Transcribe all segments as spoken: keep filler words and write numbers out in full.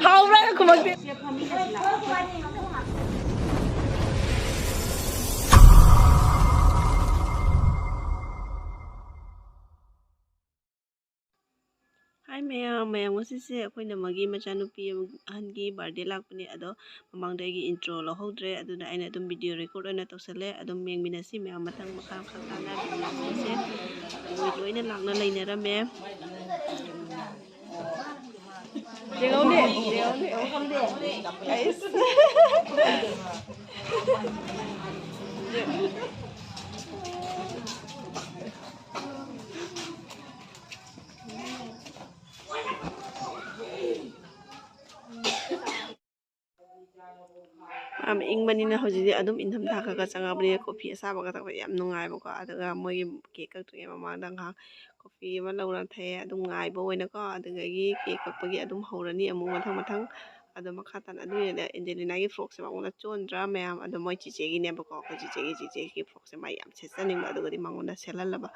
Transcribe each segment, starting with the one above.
ꯍꯥꯎꯕ꯭ꯔꯥ ꯈꯨꯝꯃꯛꯇꯦ꯫ ꯍꯥꯏ ꯃꯌꯥꯝ, ꯃꯌꯥꯝ, ꯉꯁꯤꯁꯦ ꯑꯩꯈꯣꯏ ꯅꯃꯒꯤ ꯃꯆꯥꯅꯨꯄꯤ ꯑꯃ, ꯑꯍꯟꯒꯤ ꯕꯥꯔꯗꯦ ꯂꯥꯛꯄꯅꯦ꯫ ꯑꯗꯣ ꯃꯃꯥꯡꯗ ꯑꯩꯒꯤ ꯏꯟꯇ꯭ꯔꯣ ꯂꯧꯍꯧꯗ꯭ꯔꯦ, ꯑꯗꯨꯅ ꯑꯩꯅ ꯑꯗꯨꯝ ꯚꯤꯗꯤꯑꯣ ꯔꯦꯀꯣꯔꯗ ꯑꯣꯏꯅ ꯇꯧꯁꯜꯂꯦ꯫ ꯑꯗꯨꯝ ꯌꯦꯡꯃꯤꯟꯅꯁꯤ ꯃꯌꯥꯝ, ꯃꯊꯪ ꯃꯈꯥ ꯃꯈꯥ ꯇꯥꯅ ꯚꯤꯗꯤꯑꯣ ꯌꯦꯡꯃꯤꯟꯅꯁꯦ꯫ ꯃꯣꯏ ꯂꯣꯏꯅ ꯂꯥꯛꯅ ꯂꯩꯅꯔꯝꯃꯦ꯫ ꯌꯦꯡꯍꯧꯗꯦ, ꯌꯦꯡꯍꯧꯗꯦ꯫ ꯑꯩꯁ꯫ ꯌꯥꯝ ꯏꯪꯕꯅꯤꯅ ꯍꯧꯖꯤꯛꯇꯤ ꯑꯗꯨꯝ ꯏꯪꯊꯝꯊꯥ ꯈꯔ ꯈꯔ ꯆꯪꯉꯛꯑꯕꯅꯤꯅ ꯀꯣꯐꯤ ꯑꯁꯥꯕꯒ ꯊꯛꯄ ꯌꯥꯝ ꯅꯨꯡꯉꯥꯏꯕꯀꯣ꯫ ꯑꯗꯨꯒ ꯃꯣꯏꯒꯤ ꯀꯦꯛ ꯀꯛꯇ꯭ꯔꯤꯉꯩ ꯃꯃꯥꯡꯗ ꯉꯥꯏꯍꯥꯛ ꯀꯣꯐꯤ ꯑꯃ ꯂꯧꯔ ꯊꯛꯑꯦ꯫ ꯑꯗꯨꯝ ꯉꯥꯏꯕ ꯑꯣꯏꯅꯀꯣ꯫ ꯑꯗꯨꯗꯒꯤ ꯀꯦꯛ ꯀꯛꯄꯒꯤ ꯑꯗꯨꯝ ꯍꯧꯔꯅꯤ ꯑꯃꯨꯛ ꯃꯊꯪ ꯃꯊꯪ꯫ ꯑꯗꯣ ꯃꯈꯥ ꯇꯥꯅ ꯑꯗꯨ ꯑꯣꯏꯅ ꯑꯦꯟꯖꯦꯂꯤꯅꯥꯒꯤ ꯐ꯭ꯔꯣꯛꯁꯦ ꯃꯉꯣꯟꯗ ꯆꯣꯟꯗ꯭ꯔꯥ ꯃꯌꯥꯝ? ꯑꯗꯣ ꯃꯣꯏ ꯆꯤꯆꯦꯒꯤꯅꯦꯕꯀꯣ, ꯑꯩꯈꯣꯏ ꯆꯤꯆꯦꯒꯤ, ꯆꯤꯆꯦꯒꯤ ꯐ꯭ꯔꯣꯛꯁꯦ ꯃꯥ ꯌꯥꯝ ꯁꯦꯠꯆꯅꯤꯡꯕ, ꯑꯗꯨꯒꯗꯤ ꯃꯉꯣꯟꯗ ꯁꯦꯠꯍꯜꯂꯕ꯫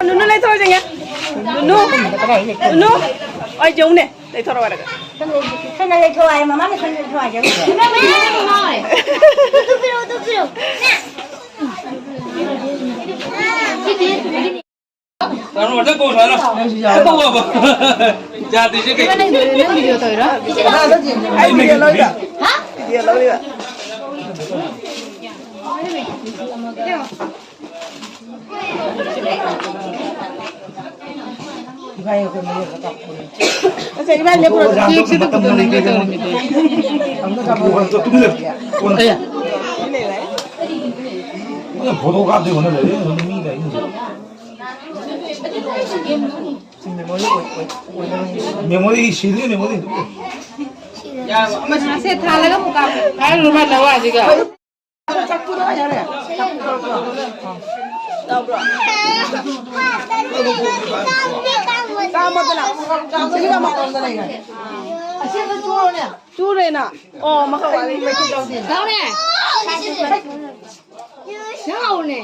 ꯅꯨꯅꯨ ꯂꯩꯊꯣꯛꯑꯣ ꯆꯪꯉꯦ꯫ ꯅꯨꯅꯨ꯫ ꯅꯨꯅꯨ꯫ ꯑꯩ ꯌꯦꯡꯉꯨꯅꯦ꯫ ꯂꯩꯊꯣꯔꯛꯑꯣ ꯍꯥꯏꯔꯒ꯫ ꯁꯣꯝꯗ ꯂꯩꯊꯣꯛꯑꯣ ꯍꯥꯏ, ꯃꯃꯥꯅ ꯁꯣꯝꯗ ꯂꯩꯊꯣꯛꯑꯣ ꯍꯥꯏ, ꯌꯦꯡꯉꯨꯅꯦ꯫ ꯇꯥꯃꯣ, ꯑꯝꯇ ꯀꯧ ꯁ꯭ꯋꯥꯏꯗ꯫ ꯑꯝꯇ ꯀꯧ ꯕꯥꯕꯥ꯫ ꯌꯥꯗ꯭ꯔꯤꯁꯦ ꯀꯩ? ꯅꯪ ꯚꯤꯗꯤꯑꯣ ꯇꯧꯔꯤꯔꯣ? ꯑꯩ ꯃꯤꯡ ꯚꯤꯗꯤꯑꯣ ꯂꯧꯔꯤꯕ꯫ ꯍꯥ? ꯚꯤꯗꯤꯑꯣ ꯂꯧꯔꯤꯕ꯫ ꯉꯁꯥꯏ ꯏꯕꯥꯅꯤ ꯂꯦꯞꯄꯨꯔꯣ꯫ ꯀꯦꯛꯁꯤꯗ ꯄꯨꯊꯣꯛꯅꯤꯡꯒꯦ ꯇꯧꯔꯝꯃꯤꯗꯣ꯫ ꯐꯣꯇꯣ ꯀꯥꯞꯇꯣꯏ ꯍꯣꯠꯅ ꯂꯩꯔꯦ, ꯃꯤ ꯂꯩꯔꯦ꯫ ꯃꯦꯃꯣꯔꯤ ꯑꯣꯏ-, ꯑꯣꯏ-, ꯑꯣꯏꯅꯕꯅꯤ꯫ Memory ꯁꯤꯗ꯭ꯔꯤ memory. ꯁꯦ, ꯊꯥꯜꯂꯒ ꯑꯃꯨꯛ ꯀꯥꯞꯄꯨ꯫ ꯍꯥꯏꯔꯨꯅꯨ ꯃꯥ ꯅꯋꯥꯁꯤꯒ꯫ ꯆꯥꯛꯇꯨꯗ ꯌꯥꯔꯦ꯫ ꯇꯥꯕ꯭ꯔꯣ? ꯀꯥꯝꯃꯣꯗꯅ꯫ ꯁꯤꯗ ꯃꯇꯣꯟꯗ ꯂꯩꯈ꯭ꯔꯦ꯫ ꯑꯁꯤ ꯑꯝꯇ ꯆꯨꯔꯣꯅꯦ꯫ ꯆꯨꯔꯦꯅ꯫ ꯑꯣ, ꯃꯈꯥ ꯋꯥꯔꯤ ꯃꯩꯈꯨ ꯇꯧꯗꯦ꯫ ꯂꯥꯎꯅꯦ꯫ ꯅꯪ ꯂꯥꯎꯅꯦ꯫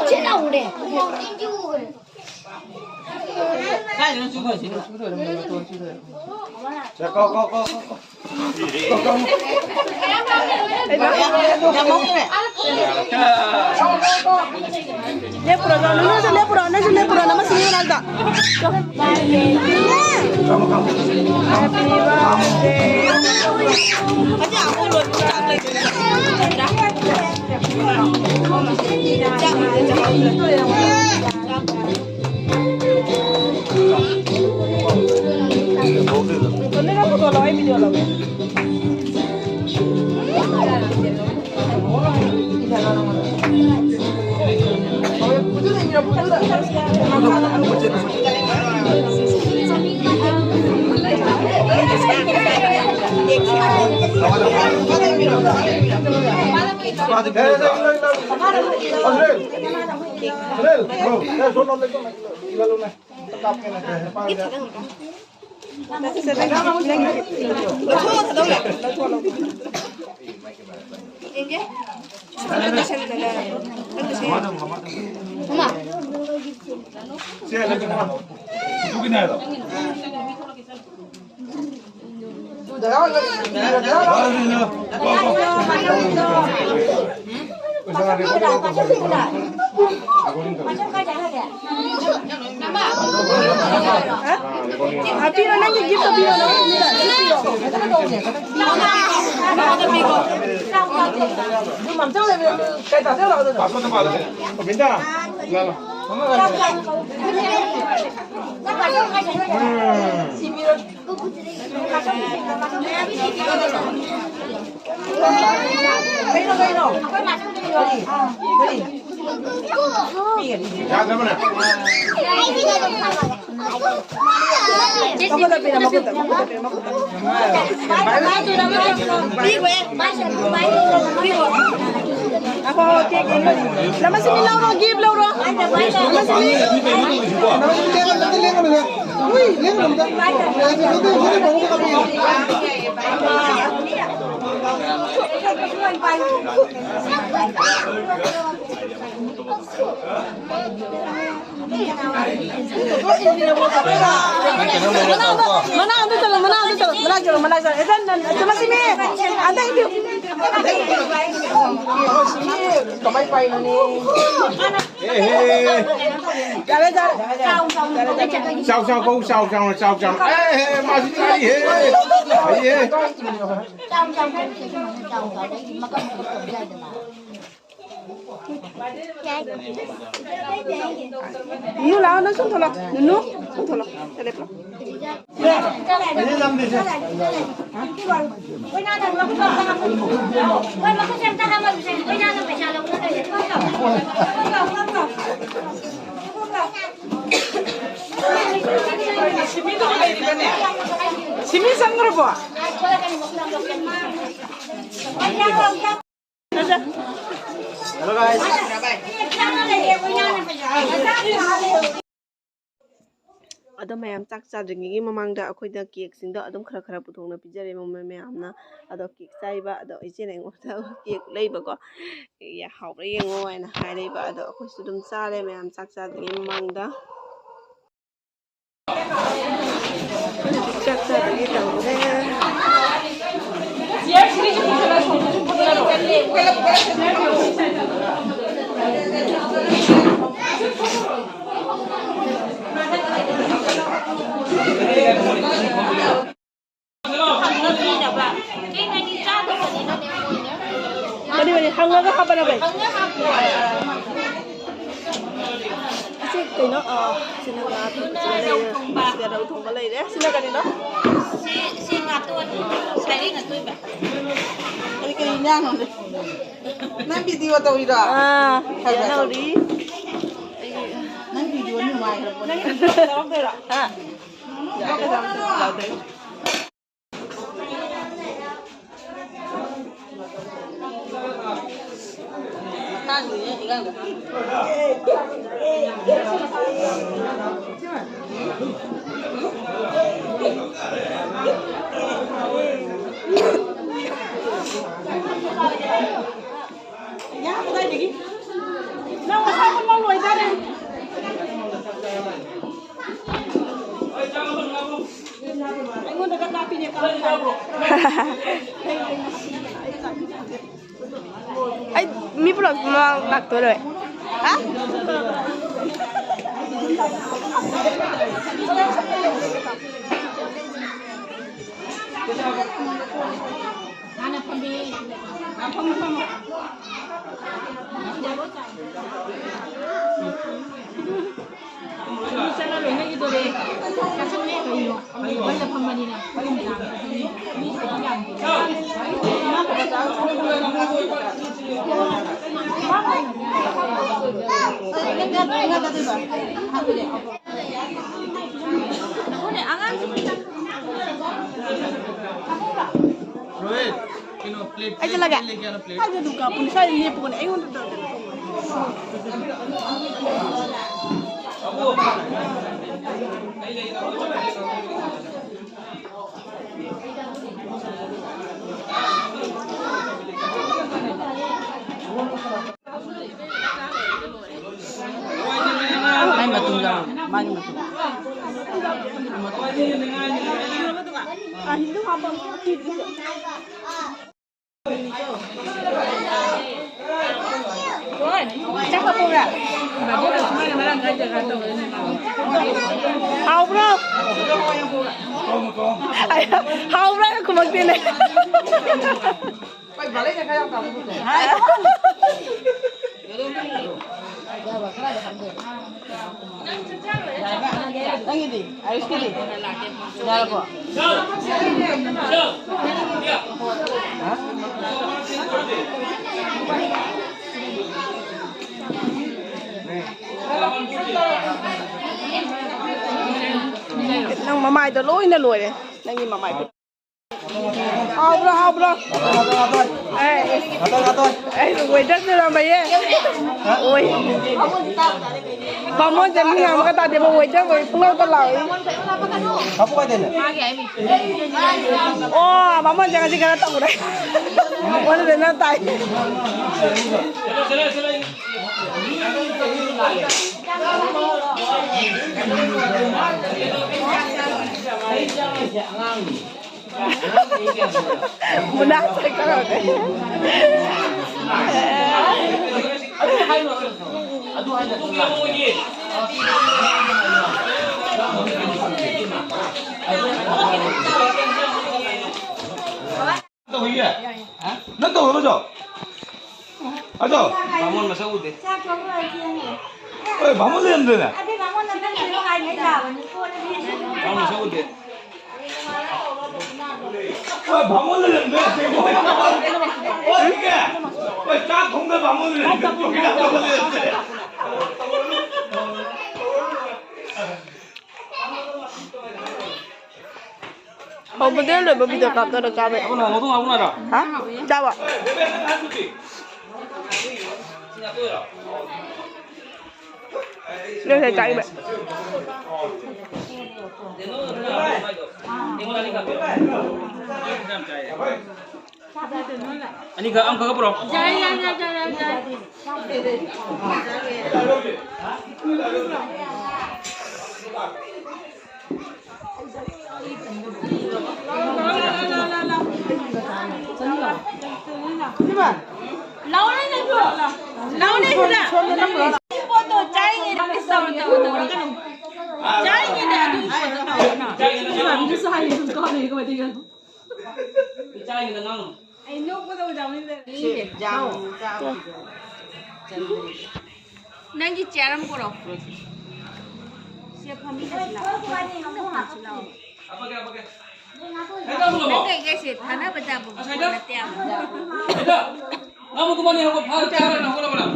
ꯁꯤ ꯂꯥꯎꯅꯦ꯫ ꯀꯥꯏꯗꯅꯣ ꯆꯨꯗꯣꯏꯁꯤꯅ? ꯀꯣ, ꯀꯣ, ꯀꯣ, ꯀꯣ, ꯀꯣ꯫ ꯂꯦꯞꯄꯨꯔꯣ, ꯅꯪꯁꯨ ꯂꯦꯞꯄꯨꯔꯣ, ꯅꯪꯁꯨ ꯂꯦꯞꯄꯨꯔꯣ, ꯅꯃ ꯁꯤꯒꯤ ꯃꯅꯥꯛꯇ꯫ Happy birthday. ꯄꯤꯔꯣ, ꯅꯪꯒꯤ gift ꯇꯣ ꯄꯤꯔꯣ, ꯅꯪꯒꯤ gift ꯇꯣ ꯄꯤꯔꯣ꯫ ꯀꯩꯅꯣ, ꯀꯩꯅꯣ? ꯀꯔꯤ? ꯀꯔꯤ? ꯌꯥꯗ꯭ꯔꯕꯅꯦ? ꯃꯈꯨꯠꯇ ꯄꯤꯔꯣ, ꯃꯈꯨꯠꯇ, ꯃꯈꯨꯠꯇ ꯄꯤꯔꯣ, ꯃꯈꯨꯠꯇ꯫ ꯉꯥꯏꯈꯣ, ꯀꯦꯛ ꯌꯦꯡꯉꯣ꯫ ꯂꯃꯟꯁꯤꯡꯒꯤ ꯂꯧꯔꯣ, ꯒꯤꯐ ꯂꯧꯔꯣ꯫ ꯂꯃꯟꯁꯤꯡꯒꯤ꯫ ꯂꯦꯡꯒꯅꯨ, ꯂꯦꯡꯒꯅꯨ꯫ ꯎꯏ, ꯂꯦꯡꯒꯅꯨ ꯑꯝꯇ꯫ ꯁꯣꯝꯗ, ꯁꯣꯝꯗ ꯃꯈꯨꯠꯇ ꯄꯤꯔꯣ꯫ ꯃꯅꯥ ꯑꯗꯨ ꯆꯠꯂꯣ, ꯃꯅꯥ ꯑꯗꯨ ꯆꯠꯂꯣ, ꯃꯅꯥ ꯆꯠꯂꯣ, ꯃꯅꯥ ꯆꯠꯂꯣ꯫ ꯑꯦ, ꯅꯪ, ꯅꯪ, ꯆꯠꯂꯣ, ꯁꯤꯅꯦ꯫ ꯑꯗ ꯏꯕꯤꯌꯨ꯫ ꯀꯃꯥꯏ ꯄꯥꯏꯅꯣꯅꯦ? ꯑꯦ, ꯍꯦ꯫ ꯌꯥꯔꯦ, ꯌꯥꯔꯦ꯫ ꯆꯥꯎ, ꯆꯥꯎ, ꯀꯧ, ꯆꯥꯎ, ꯆꯥꯎꯅ, ꯆꯥꯎ, ꯆꯥꯎꯅ꯫ ꯑꯦ, ꯍꯦ, ꯃꯥꯁꯨ ꯆꯥꯔꯤ, ꯍꯦ꯫ ꯍꯩꯌꯦ꯫ ꯅꯨꯅꯨ, ꯂꯥꯛꯑꯣ, ꯅꯪ ꯁꯨꯝ ꯊꯣꯛꯂꯛꯑꯣ꯫ ꯅꯨꯅꯨ, ꯁꯨꯝ ꯊꯣꯛꯂꯛꯑꯣ꯫ ꯁꯦ, ꯂꯦꯞꯄꯣ꯫ ꯁꯤꯃꯤ ꯆꯪꯈ꯭ꯔꯕꯣ? ꯑꯗꯣ ꯃꯌꯥꯝ ꯆꯥꯛ ꯆꯥꯗ꯭ꯔꯤꯉꯩꯒꯤ ꯃꯃꯥꯡꯗ ꯑꯩꯈꯣꯏꯗ ꯀꯦꯛꯁꯤꯡꯗꯣ ꯑꯗꯨꯝ ꯈꯔ ꯈꯔ ꯄꯨꯊꯣꯛꯅ ꯄꯤꯖꯔꯦ ꯃꯣꯃꯣ ꯃꯌꯥꯝꯅ꯫ ꯑꯗꯣ ꯀꯦꯛ ꯆꯥꯏꯕ, ꯑꯗꯣ ꯏꯆꯦꯅ ꯑꯩꯉꯣꯟꯗ ꯀꯦꯛ ꯂꯩꯕꯀꯣ, "ꯌꯥ, ꯍꯥꯎꯕ꯭ꯔꯥ ꯌꯦꯡꯉꯣ" ꯍꯥꯏꯅ ꯍꯥꯏꯔꯛꯏꯕ꯫ ꯑꯗꯣ ꯑꯩꯈꯣꯏꯁꯨ ꯑꯗꯨꯝ ꯆꯥꯔꯦ ꯃꯌꯥꯝ ꯆꯥꯛ ꯆꯥꯗ꯭ꯔꯤꯉꯩ ꯃꯃꯥꯡꯗ꯫ ꯆꯥꯛ ꯆꯥꯗ꯭ꯔꯤꯉꯩ ꯇꯧꯔꯦ꯫ ꯀꯔꯤ ꯀꯔꯤ ꯍꯪꯉꯒ ꯍꯥꯞꯄꯅ ꯐꯩ? ꯑꯁꯤ ꯀꯩꯅꯣ, ꯑ, ꯁꯤꯅ ꯉꯥ ꯊꯣꯡꯕ ꯂꯩꯔꯦ꯫ ꯁꯤꯗ ꯔꯧ ꯊꯣꯡꯕ ꯂꯩꯔꯦ꯫ ꯁꯤꯅ ꯀꯔꯤꯅꯣ? ꯁꯤ, ꯁꯤ ꯉꯥꯇꯣꯟ, ꯁꯥꯏꯔꯦꯡ ꯑꯇꯣꯏꯕ꯫ ꯀꯔꯤ ꯀꯔꯤ ꯏꯟꯖꯥꯡꯅꯣꯅꯦ? ꯅꯪ ꯚꯤꯗꯤꯑꯣ ꯇꯧꯔꯤꯔꯣ? ꯑꯥ, ꯈꯔ ꯈꯔ ꯇꯧꯔꯤ꯫ ꯅꯪꯒꯤ ꯌꯥꯎꯔꯛꯇꯣꯏꯔꯣ? ꯍꯥ? ꯌꯥ, ꯀꯗꯥꯏꯗꯒꯤ? ꯅꯪ ꯉꯁꯥꯏ ꯃꯨꯟꯕ ꯂꯣꯏꯖꯥꯠꯅꯤ꯫ ꯑꯩꯉꯣꯟꯗꯒ ꯀꯥꯞꯄꯤꯅꯦ, ꯀꯥꯞꯄꯤꯅꯦ꯫ ꯑꯩ ꯃꯤ ꯄꯨꯂꯞ ꯃꯃꯥꯡ ꯂꯥꯛꯇꯣꯏꯔꯣꯏ꯫ ꯍꯥ? ꯍꯥꯟꯅ ꯐꯝꯃꯦ꯫ ꯐꯝꯃꯣ, ꯐꯝꯃꯣ꯫ ꯆꯠꯂꯔꯣꯏ, ꯅꯪꯒꯤꯗꯣꯔꯦ꯫ ꯆꯠꯁꯤꯟꯅꯦ ꯀꯩꯅꯣ? ꯃꯩꯗ ꯐꯝꯕꯅꯤꯅ꯫ ꯔꯣꯍꯤꯠ, ꯀꯩꯅꯣ, ꯄ꯭ꯂꯦꯠ, ꯑꯩ ꯆꯠꯂꯒꯦ꯫ ꯄ꯭ꯂꯦꯠ ꯂꯩꯒꯦ ꯍꯥꯏꯔꯣ, ꯄ꯭ꯂꯦꯠ? ꯀꯥꯏꯗ ꯑꯗꯨꯝ ꯀꯥꯞꯄꯅꯣ? ꯁ꯭ꯋꯥꯏꯗ ꯂꯦꯞꯄꯨꯅꯦ, ꯑꯩꯉꯣꯟꯗ ꯇꯧꯔꯛꯀꯅꯨ꯫ ꯃꯥꯏ ꯃꯇꯨꯝ ꯌꯥꯎꯔꯝꯃꯦ꯫ ꯃꯥꯒꯤ ꯃꯇꯨꯝ꯫ ꯆꯥꯛ ꯍꯥꯞꯄꯧꯔꯥ? ꯍꯥꯎꯕ꯭ꯔꯣ? ꯍꯥꯎꯕ꯭ꯔꯥ? ꯈꯨꯝꯃꯛꯇꯦꯅꯦ꯫ ꯅꯪꯒꯤꯗꯤ? ꯑꯌꯨꯁꯀꯤꯗꯤ? ꯌꯥꯔꯕꯣ? ꯍꯥ? ꯃꯃꯥꯏꯗꯣ ꯂꯣꯏꯅ ꯂꯣꯏꯔꯦ꯫ ꯅꯪꯒꯤ ꯃꯃꯥꯏꯗꯣ꯫ ꯍꯥꯎꯕ꯭ꯔꯣ, ꯍꯥꯎꯕ꯭ꯔꯣ? ꯑꯦ, ꯑꯦ, ꯋꯦꯗꯔ ꯆꯨꯔꯝꯕꯌꯦ꯫ ꯑꯣꯏ꯫ ꯕꯥꯃꯣꯟꯁꯦ ꯃꯤ ꯉꯥꯡꯕꯒ ꯇꯥꯗꯦꯕ, ꯋꯦꯗꯔ ꯑꯣꯏ ꯄꯨꯡꯂꯥꯎꯗ ꯂꯥꯎꯏ꯫ ꯑꯣ, ꯕꯥꯃꯣꯟꯁꯦ ꯉꯁꯤ ꯈꯔ ꯇꯧꯔꯦ꯫ ꯑꯣꯟꯅ ꯇꯩꯅ ꯇꯥꯏ꯫ ꯃꯨꯅꯥ ꯆꯠꯈ꯭ꯔꯕꯅꯦ꯫ ꯇꯧꯏꯌꯦ꯫ ꯅꯪ ꯇꯧꯔꯕ ꯆꯣ? ꯑꯗꯣ ꯕꯥꯃꯣꯟ ꯃꯁꯛ ꯎꯗꯦ꯫ ꯍꯣꯏ, ꯕꯥꯃꯣꯟ ꯂꯩꯔꯝꯗ꯭ꯔꯦꯅꯦ꯫ ꯕꯥꯃꯣꯟ ꯃꯁꯛ ꯎꯗꯦ꯫ ꯍꯣꯏ, ꯕꯥꯃꯣꯟ ꯂꯩꯔꯝꯗ꯭ꯔꯦ꯫ ꯍꯣꯏ, ꯆꯥꯛ ꯊꯣꯡꯗ ꯕꯥꯃꯣꯟ ꯂꯩꯔꯝꯗ꯭ꯔꯦ꯫ ꯍꯧꯕꯗꯩ ꯂꯣꯏꯕ ꯚꯤꯗꯤꯑꯣ ꯀꯥꯞꯇꯣꯏꯔꯣ ꯆꯥꯕꯩ? ꯍꯥ? ꯆꯥꯕ? ꯅꯣꯏ ꯉꯁꯥꯏ ꯆꯥꯈꯤꯕ? ꯑꯅꯤꯈꯛ, ꯑꯃꯈꯛ ꯄꯨꯔꯛꯑꯣ꯫ ꯂꯥꯎꯅꯦ ꯅꯪꯁꯨ꯫ ꯂꯥꯎꯅꯦ ꯁꯤꯗ꯫ ꯄꯣꯠꯇꯣ ꯆꯥꯔꯤꯉꯩꯗ miss ꯇꯧꯔ ꯇꯧꯔ ꯇꯧꯔꯛꯀꯅꯨ꯫ ꯆꯥꯔꯤꯉꯩꯗ ꯑꯗꯨꯒꯤ ꯄꯣꯠꯇꯣ ꯇꯧꯔꯛꯀꯅꯨ꯫ ꯆꯥꯔꯤꯉꯩꯗ ꯉꯥꯡꯉꯨ꯫ ꯑꯩ ꯅꯣꯛꯄꯗ ꯑꯣꯖꯥ ꯍꯣꯏ ꯂꯩꯔꯦ꯫ ꯁꯤ ꯌꯥꯝ ꯆꯥꯕ ꯆꯟꯗꯦ꯫ ꯅꯪꯒꯤ chair ꯑꯃ ꯄꯨꯔꯛꯑꯣ꯫ ꯁꯤꯗ ꯐꯝꯃꯤꯟꯅꯁꯤ ꯂꯥꯛꯑꯣ꯫ ꯐꯝꯁꯤ ꯂꯥꯛꯑꯣ꯫ ꯅꯪ ꯀꯩꯀꯩꯁꯦ ꯊꯥꯅꯕ ꯆꯥꯕ ꯅꯠꯇꯦ ꯍꯥꯏꯕ꯫ ꯅꯪ ꯑꯃꯨꯛ ꯇꯨꯝꯃꯅꯤ, ꯍꯧꯒꯠ-, ꯐꯥꯔ ꯆꯥꯔ ꯍꯧꯒꯠꯂꯣ ꯅꯪ꯫